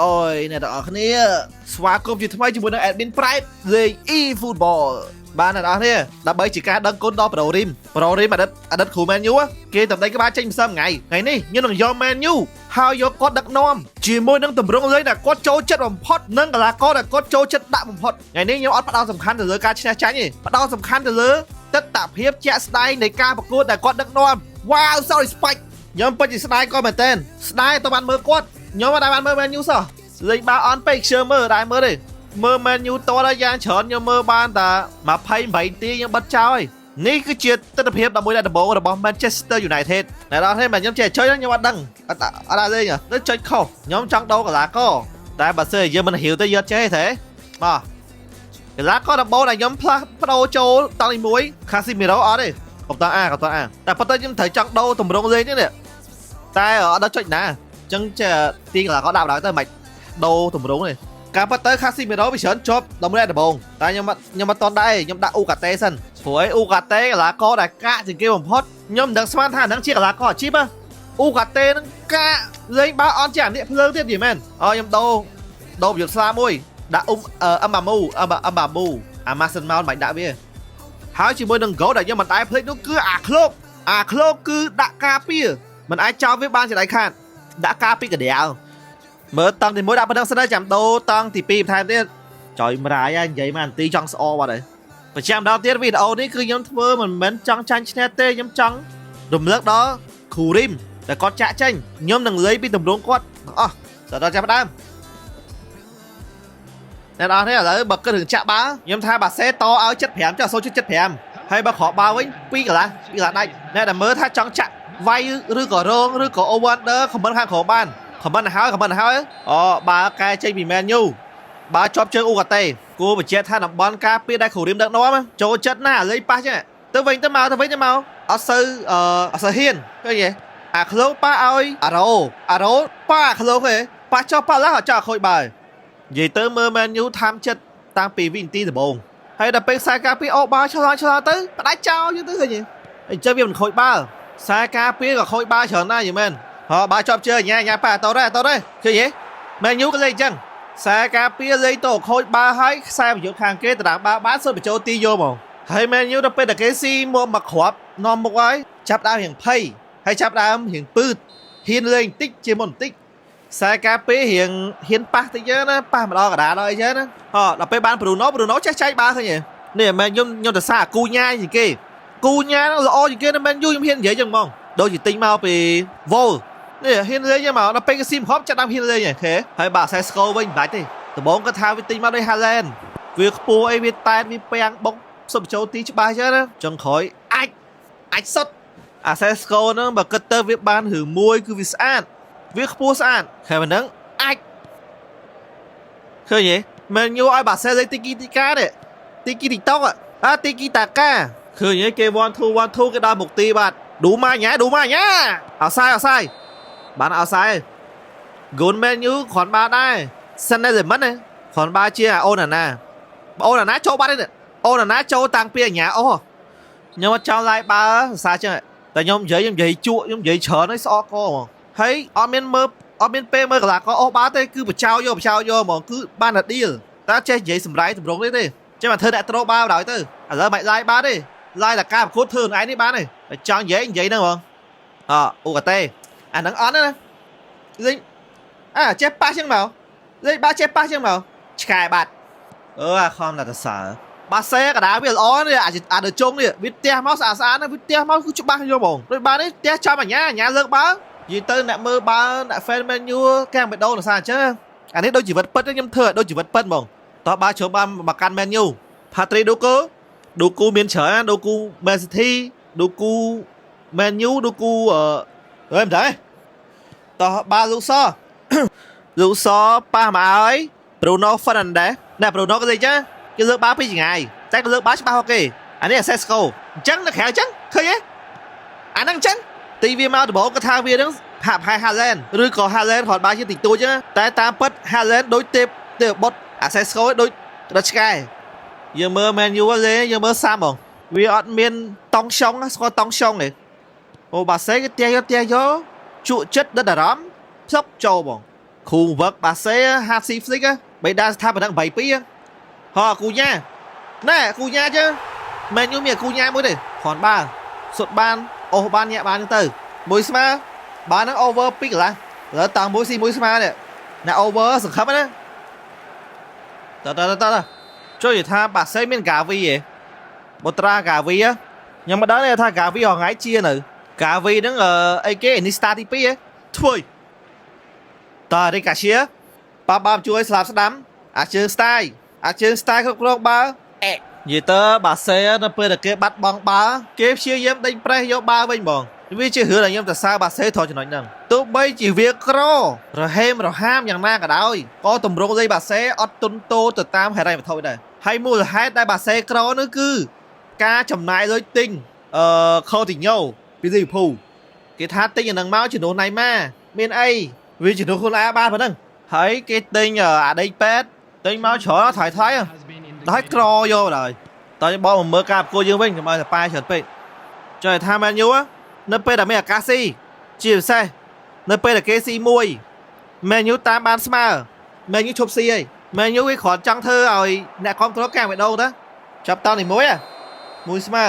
អូយអ្នកទាំងអស់គ្នាស្វាគមន៍ជាថ្មីជាមួយនឹង admin Pride លេង e-football បាទអ្នកទាំងអស់គ្នាដើម្បីជាការដឹងគុណដល់ Pro Rim Pro Rim អតីតអតីតគ្រូ Man U គេតំណែងក្បាលចេញម្សិលថ្ងៃថ្ងៃនេះខ្ញុំនឹងយក Man U ហើយយកគាត់ដឹកនាំជាមួយនឹងទម្រង់លេងដែលគាត់ចូលចិត្តបំផុតនិងកីឡាករដែលគាត់ចូលចិត្តដាក់បំផុតថ្ងៃនេះខ្ញុំអត់ផ្ដោតសំខាន់ទៅលើការឈ្នះចាញ់ទេផ្ដោតសំខាន់ទៅលើទស្សនភាពជាក់ស្ដែងនៃការប្រកួតដែលគាត់ដឹកនាំ Wow, sorry spike ខ្ញុំពិតជាស្ដាយគាត់មែនតើស្ដាយតើបានមើលគាត់ខ្ញុំអត់ដែលបានមើល Man U សោះលេងបាល់អន់ពេកខ្ជិលមើលដែរមើលទេមើល Man U តដល់យ៉ាងច្រើនខ្ញុំមើលបានតែ28នាទីខ្ញុំបិទចោលហើយនេះគឺជាទស្សនភាព11ដែលដំបូងរបស់ Manchester United អ្នកនរគ្នាមិនខ្ញុំចេះចុចខ្ញុំអត់ដឹងអត់អត់ដែរលេងទៅចុចខុសខ្ញុំចង់ដូរកីឡាករតែបើសិនជាយើងមិនហ៊ាវទៅយើងអត់ចេះទេបាទកីឡាករដំបូងដែលខ្ញុំផ្លាស់ប្ដូរចូលតង់ទី1 Casemiro អត់ទេកុំតអាកុំតអាតែប៉ុន្តែខ្ញុំត្រូវចង់ដូរទម្រង់លេងនេះតែអត់ដល់ចុចណាអញ្ចឹងចេះទីកីឡាករដាក់បណ្ដោយទៅមិនដូរទម្រង់នេះការប៉ັດទៅ Casemiro វាច្រើនជាប់ដល់ម្នាក់ដំបូងតែខ្ញុំខ្ញុំអត់តន់ដែរខ្ញុំដាក់អ៊ូកាតេសិនព្រោះអីអ៊ូកាតេកីឡាករដែលកាកជាងគេបំផុតខ្ញុំមិនដឹងស្មានថាហ្នឹងជាកីឡាករអាជីពអ៊ូកាតេហ្នឹងកាកលេងបាល់អន់ជាអានេះភ្លើងទៀតយីមែនអូខ្ញុំដូរដូរប្រយុទ្ធស្លាមួយដាក់អ៊ុំអឹមបាមូអឹមអឹមបាមូអាម៉ាសិនម៉ោនមិនដាក់វាហើយជាមួយនឹង goal ដែលខ្ញុំមិនដែរភ្លេចនោះគឺអាក្លោកអាក្លោកគឺដាក់ការពារមិនអាចចោលវាបានជាដាច់ខាតដាក់ការពារកដៅមើលតង់ទី1ដាក់ប៉ុណ្ណឹងសិនចាំដូរតង់ទី2បន្ថែមទៀតចុយម្រាយនិយាយមកន្ទីចង់ស្អបាត់ហើយប្រចាំដល់ទៀតវីដេអូនេះគឺខ្ញុំធ្វើមិនមែនចង់ចាញ់ឈ្នះទេខ្ញុំចង់រំលឹកដល់គ្រូរីមដែលគាត់ចាក់ចេញខ្ញុំនឹងលេងពីតម្រងគាត់ទាំងអស់សដល់ចាប់ដើមអ្នកនរនេះឥឡូវបើគិតរឿងចាក់បាល់ខ្ញុំថាបាសេតឲ្យ75ចុះ0.75ហើយបើគ្រាប់បាល់វិញ2កន្លះ2កន្លះដាច់អ្នកដែលមើលថាចង់ចាក់វាយឬក៏រងឬក៏ over under comment ខាងក្រោមបាន comment ហើយ comment ហើយអូបាល់កែចេញពី Man U បាល់ជាប់ជើងអ៊ូកាតេគួរបញ្ជាក់ថាតំបន់ការពារដែលគ្រូរីមដឹកនាំចូលចិត្តណាស់លេងប៉ះចឹងទៅវិញទៅមកទៅវិញទៅមកអត់សូវអឺអត់សូវហ៊ានឃើញទេអាក្លូប៉ះឲ្យអារ៉ូអារ៉ូប៉ះអាក្លូគេប៉ះចុះប៉ះឡើងអត់ចោលខូចបាល់និយាយទៅមើល Man U ថាមចិត្តតាំងពីវិនាទីដំបូងហើយដល់ពេលខ្សែការពារអូបាល់ឆ្លងឆ្លងទៅផ្ដាច់ចោលយូរទៅឃើញទេអញ្ចឹងវាមិនខូចបាល់ខ្សែការពារក៏ខូចបាល់ច្រើនដែរយីមែនហ៎បាល់ជាប់ជើងញ៉ាញ៉ាប៉ះតដែរតដែរឃើញទេ Man U ក៏លេងអញ្ចឹងខ្សែការពារលេងទៅខូចបាល់ហើយខ្សែប្រយុទ្ធខាងគេតារាងបាល់បានសុទ្ធបញ្ចូលទីយកមកហើយ Man U ដល់ពេលតែគេស៊ីមកមកគ្រាប់នាំមុខហើយចាប់ដើមរៀងភ័យហើយចាប់ដើមរៀងពឺតហ៊ានលេងបន្តិចជាមុនបន្តិចខ្សែការពាររៀងហ៊ានប៉ះតិចចឹងណាប៉ះមកដល់កណ្ដាលដល់អីចឹងណាហ៎ដល់ពេលបាន Bruno Bruno ចេះចែកបាល់ឃើញទេនេះមែនខ្ញុំខ្ញុំទៅសារអាគូញ៉ាជាងគេគូញ៉ាហ្នឹងល្អជាងគេណាមែនយូខ្ញុំហ៊ាននិយាយចឹងហ្មងដូចជាទិញមកពី Vol នេះហ៊ានលេងចឹងមកដល់ពេលគេស៊ីមហប់ចាប់ដើមហ៊ានលេងហ៎ខេហើយបើសេស្កូវិញមិនបាច់ទេដំបងគាត់ថាវាទិញមកដោយ Haaland វាខ្ពស់អីវាតែនវាពាំងបុកសុំចូលទីច្បាស់ចឹងណាចុងក្រោយអាចអាចសុតអាសេស្កូហ្នឹងបើគិតទៅវាបានរឿងមួយគឺវាស្អាតវាខ្ពស់ស្អាតខែមិនហ្នឹងអាចឃើញទេមែនញូឲ្យបាសេលេងទីគីទីកាទេទីគីទីតុកអាទីគីតាកាឃើញទេគេ1 2 1 2គេដល់មុខទីបាទឌូម៉ាញ៉ាឌូម៉ាញ៉ាអោសាយអោសាយបានអោសាយហ្គូនមែនយូគ្រាន់បាដែរសិនតែមិនណាគ្រាន់បាជាអូណាណាអូណាណាចូលបាត់ទេអូណាណាចូលតាំងពីអញ្ញាអូខ្ញុំអត់ចង់ឡាយបាសរសើរចឹងតែខ្ញុំនិយាយខ្ញុំនិយាយជក់ខ្ញុំនិយាយច្រើនហើយស្អកកហ្មងហើយអត់មានមើលអត់មានពេលមើលកីឡាករអូសបាល់ទេគឺបចោយកបចោយកហ្មងគឺបានតែឌីលតែចេះនិយាយសម្រាយតម្រងនេះទេចេះមកធ្វើអ្នកត្រូបាល់បណ្ដោយទៅឥឡូវមិនឡាយបាល់ទេឡាយតែការប្រកួតធ្វើខ្លួនឯងនេះបានទេចង់និយាយនិយាយហ្នឹងហ្មងអអូកាតេអាហ្នឹងអត់ណាលេងអាចេះប៉ះចឹងមកលេងបាល់ចេះប៉ះចឹងមកឆ្កែបាត់អឺអាខំតែសើបាសេកដាវាល្អនេះអាអាដជុងនេះវាផ្ទះមកស្អាតស្អាតណាវាផ្ទះមកគឺច្បាស់យកហ្មងដូចបាននេះផ្ទះចំអញ្ញាអញ្ញាលើកបាល់និយាយទៅអ្នកមើលបាល់អ្នក fan Man U កាំងបេដូនសារអញ្ចឹងអានេះដូចជីវិតពិតខ្ញុំធ្វើដូចជីវិតពិតហ្មងតោះបាល់ជ្រុំបានមកកាន់ Man U ផាត្រីដូកូដូគូមានច្រើនដូគូ Man City ដូគូ Man U ដូគូអឺអឺមិនដែរតោះបាល់លូសលូសប៉ះមកឲ្យ Bruno Fernandes ណែ Bruno ក៏លេងចឹងគេលើកបាល់ពីចងាយតែក៏លើកបាល់ច្បាស់អូខេអានេះ Sesko អញ្ចឹងនៅក្រៅអញ្ចឹងឃើញទេអាហ្នឹងអញ្ចឹងទីវាមកដំបូងគាត់ថាវាហ្នឹងហាក់ប្រហែល Haaland ឬក៏ Haaland គាត់បាល់ជាតិចតួចចឹងតែតាមពិត Haaland ដូចទេពទេពបុត្រអា Sesko ដូចក្រិតឆ្កែយើងមើល Man U លេងយើងមើលសាំហ្មងវាអត់មានតង់សុងស្គាល់តង់សុងទេអូបាសេគេផ្ទះយកផ្ទះយកជក់ចិត្តដិតអារម្មណ៍ផ្សឹកចូលហ្មង គ្រូវឹកបាសេហាស៊ីហ្វ្លិកបេដាស្ថាបនិក82ហោគូញ៉ាណែគូញ៉ាចឹងមែនយូមានគូញ៉ាមួយទេគ្រាន់បាល់សុតបានអូសបានញាក់បានចឹងទៅមួយស្មើបានហ្នឹង over 2កន្លះឥឡូវតង់មួយស៊ីមួយស្មើនេះអ្នក over សង្ឃឹមណាតតតតជួយថាបាសេមានហ្គាវីហ៎បុត្រាហ្គាវីខ្ញុំមិនដឹងទេថាហ្គាវីរហងៃជានៅហ្គាវីហ្នឹងអីគេអេនីស្តាទី2ហ៎ធ្វើតើរីកាជាប៉ាបាជួយស្លាប់ស្ដាំអាជើងស្ទាយអាជើងស្ទាយគ្រប់គ្រងបាល់អេនិយាយទៅបាសេនៅពេលដែលគេបាត់បង់បាល់គេព្យាយាមដេញប្រេះយកបាល់វិញហ្មងវាជារឿងដែលខ្ញុំសរសើរបាសេត្រង់ចំណុចហ្នឹងទោះបីជាវាក្ររហេមរហាមយ៉ាងណាក៏ដោយក៏តម្រង់លេងបាសេអត់ទុនតោទៅតាមហិរញ្ញវត្ថុដែរហើយមូលហេតុដែលបាសេក្រនោះគឺការចំណាយលុយទិញអឺខូទីញ៉ូពីលីភូគេថាទិញអានឹងមកជំនួសណៃម៉ាមានអីវាជំនួសខ្លួនឯងបានប៉ុណ្ណឹងហើយគេទិញអាដីពេទ្យទិញមកច្រើនថ្លៃថ្លៃដល់ក្រយកដល់តើបងមកមើលការប្រកួតយើងវិញកុំឲ្យតែប៉ែច្រើនពេកចង់ឲ្យថាមែនយូនៅពេលដែលមានអាកាសស៊ីជាពិសេសនៅពេលដែលគេស៊ីមួយមែនយូតាមបានស្មើមែនយូឈប់ស៊ីហើយមែនយូគេគ្រាន់ចង់ធ្វើឲ្យអ្នកគ្រប់គ្រងកាំងបេះដូងទៅចាប់តនេះមួយមួយស្មើ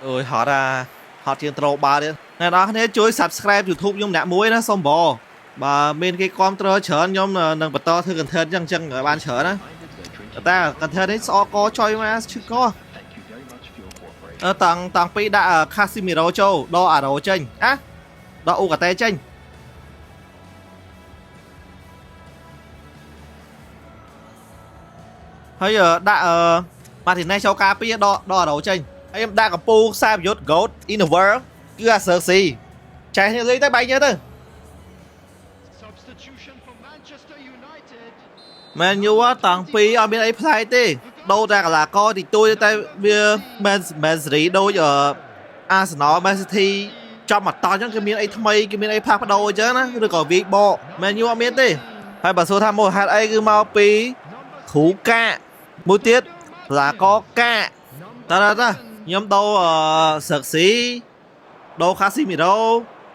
អូយហត់អាហត់ជាងត្រូបាល់ទៀតអ្នកនរគ្នាជួយ Subscribe YouTube ខ្ញុំអ្នកមួយណាសុំបបើមានគេគ្រប់គ្រងច្រើនខ្ញុំនឹងបន្តធ្វើ content ចឹងចឹងឲ្យបានច្រើនណាតែ content នេះស្អកកចុយមកឈឺកអឺតង់តង់ពីដាក់ខាស៊ីមីរ៉ូចូលដកអារ៉ូចេញអាដកអ៊ូកាតេចេញហើយដាក់ម៉ាទីណេសចូលការពារដកដកអារ៉ូចេញហើយខ្ញុំដាក់កំពូលខ្សែប្រយុទ្ធ Goat in the world គឺអាសើស៊ីចែកគ្នាលេងទៅបែកញើទៅ Substitution for Manchester United. មែនយូតាំងពីអត់មានអីប្លែកទេដូរតែកីឡាករទីទួយតែវាមែនមែនសេរីដូចអាសណលមែនស៊ីធីចំមកតអញ្ចឹងគេមានអីថ្មីគេមានអីផ្លាស់ប្ដូរអញ្ចឹងណាឬក៏វាយបកមែនយូអត់មានទេហើយបើសួរថាមូលហេតុអីគឺមកពីគ្រូកាកមួយទៀតកីឡាករកាកតើតើខ្ញុំដូរសឹកស៊ីដូរខាស៊ីមីរ៉ូ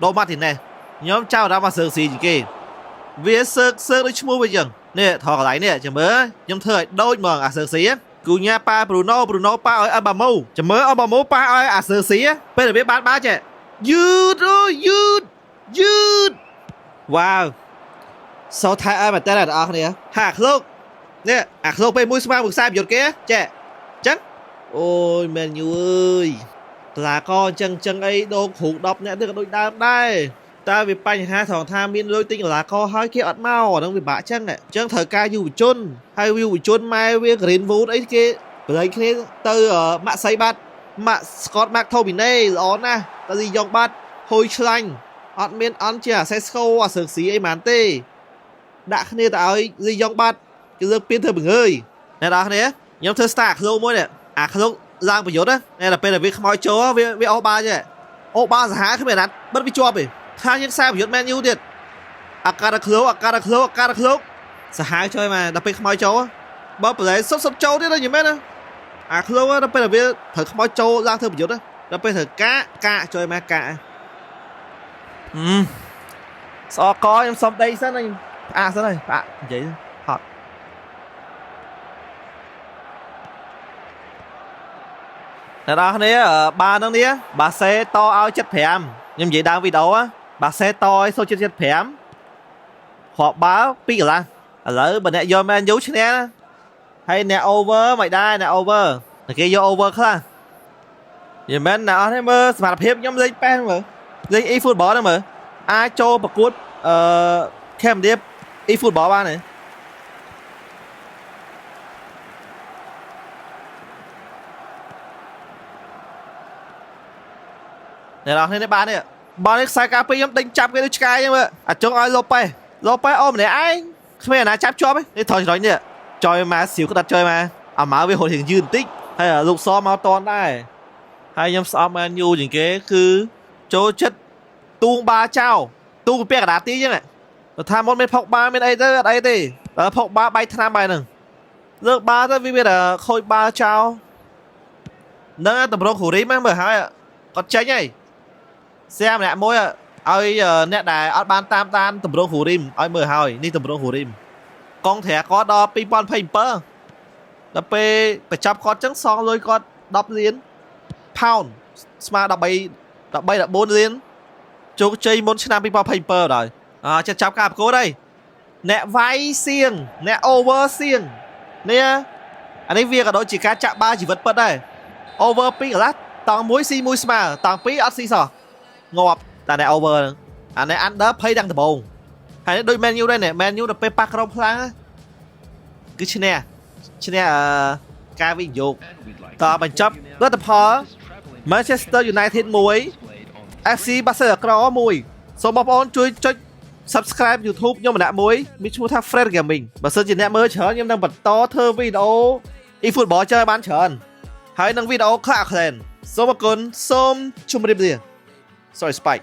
ដូរម៉ាទីណេសខ្ញុំចៅអារម្មណ៍មកសឹកស៊ីជាងគេវាសើកសើកដូចឈ្មោះវាអញ្ចឹងនេះថតកន្លែងនេះចាំមើលខ្ញុំធ្វើឲ្យដូចហ្មងអាសើស៊ីគូញ៉ាប៉ាប្រូណូប្រូណូប៉ាឲ្យអេបាម៉ូចាំមើលអេបាម៉ូប៉ាឲ្យអាសើស៊ីពេលដែលវាបានបាល់ចេះយឺតអូយឺតយឺតវ៉ាវសោថៃអើមែនតើអ្នកនរគ្នាហាក្លោកនេះអាក្លោកពេលមួយស្មើមួយខ្សែប្រយុទ្ធគេចេះអញ្ចឹងអូយមែនយូអើយកលាកអញ្ចឹងអញ្ចឹងអីដូរគ្រូ10នាក់ទៅក៏ដូចដើមដែរតើវាបញ្ហាត្រង់ថាមានលុយទិញកីឡាករហើយគេអត់មកអាហ្នឹងវាបាក់ចឹងអញ្ចឹងត្រូវការយុវជនហើយយុវជនម៉ែវា Greenwood អីគេប្រឡែងគ្នាទៅម៉ាក់សៃបាត់ម៉ាក់ Scott McTominay ល្អណាស់ទៅលីយ៉ុងបាត់ហួយឆ្លាញ់អត់មានអន់ជាអាសេស្កូអាសើកស៊ីអីហ្មងទេដាក់គ្នាទៅឲ្យលីយ៉ុងបាត់គេលើកពៀនធ្វើបង្ើយអ្នកនរគ្នាខ្ញុំធ្វើ star អាក្លូមួយនេះអាក្លូឡើងប្រយុទ្ធណាដល់ពេលដែលវាខ្មោចចូលវាវាអូសបាល់ចេះអូសបាល់សាហាវគ្មានអាណាបិទវាជាប់ទេថាយើងខ្សែប្រយុទ្ធមែនយូទៀតអាការក្លូអាការក្លូអាការក្លូសាហាវជួយមកដល់ពេលខ្មោចចូលបើប្រឡែសុតសុតចូលទៀតណាយល់មែនណាអាក្លូដល់ពេលដែលវាត្រូវខ្មោចចូលឡើងធ្វើប្រយុទ្ធដល់ពេលត្រូវកាកាជួយមកកាអឺស្អកកខ្ញុំសុំដីសិនខ្ញុំផ្អាកសិនហើយផ្អាកនិយាយហត់អ្នកនរគ្នាបាល់នឹងនេះបាសេតឲ្យ75ខ្ញុំនិយាយដើមវីដេអូបាសេតឲ្យ0.75គ្រាប់បាល់2កន្លះឥឡូវបើអ្នកយកមែនយូឈ្នះហើយអ្នក over មិនដែរអ្នក over តែគេយក over ខ្លះយល់មែនអ្នកអស់នេះមើលសមត្ថភាពខ្ញុំលេងប៉េះមើលលេង e football ហ្នឹងមើលអាចចូលប្រកួតអឺ Cambodia e football បានទេអ្នកនរគ្នានេះបាននេះបាននេះខ្សែការពីខ្ញុំដេញចាប់គេដូចឆ្កែអញ្ចឹងមើលអាចុងឲ្យលូប៉េលូប៉េអូម្នាក់ឯងគ្មានអាណាចាប់ជាប់ទេនេះថយចុចនេះចយមកសៀវក្តាត់ចយមកអាម៉ៅវារត់រៀងយឺតបន្តិចហើយលោកសមកតនដែរហើយខ្ញុំស្អប់មែនយូជាងគេគឺចូលចិត្តទូងបាចោលទូងពាក់កណ្ដាលទីអញ្ចឹងបើថាមុនមានផុកបាមានអីទៅអត់អីទេបើផុកបាបែកថ្នាំបាយហ្នឹងលើកបាទៅវាមានតែខូចបាចោលហ្នឹងតម្រងគ្រូរីមមើលហើយគាត់ចេញហើយសែម្នាក់មួយ ឲ្យអ្នកដែលអត់បានតាមដានតម្រងហ៊ូរីមឲ្យមើលហើយនេះតម្រងហ៊ូរីមកងត្រាគាត់ដល់2027ដល់ពេលបញ្ចប់គាត់ចឹងសងលុយគាត់10លាន pound ស្មើ13 13 14លានជោគជ័យមុនឆ្នាំ2027ដល់អចិត្តចាប់ការប្រកួតហើយអ្នកវាយសៀងអ្នក over សៀងនេះអានេះវាក៏ដូចជាការចាក់បាល់ជីវិតពិតដែរ over 2កន្លះតង់1ស៊ី1ស្មើតង់2អត់ស៊ីសោះងាប់តែអ្នក over ហ្នឹងអានេះ under ភ័យតាំងដំបូងហើយនេះដូច Man U ដែរនេះ Man U ដល់ពេលប៉ះក្រុមខ្លាំងគឺឈ្នះឈ្នះអឺការវិនិយោគតបញ្ចប់លទ្ធផល Manchester United 1 FC Barcelona 1សូមបងប្អូនជួយចុច Subscribe YouTube ខ្ញុំម្នាក់មួយមានឈ្មោះថា Fred Gaming បើសិនជាអ្នកមើលច្រើនខ្ញុំនឹងបន្តធ្វើវីដេអូ eFootball ចើបានច្រើនហើយនឹងវីដេអូ Clash of Clans សូមអរគុណសូមជម្រាបលា Sorry, Spike.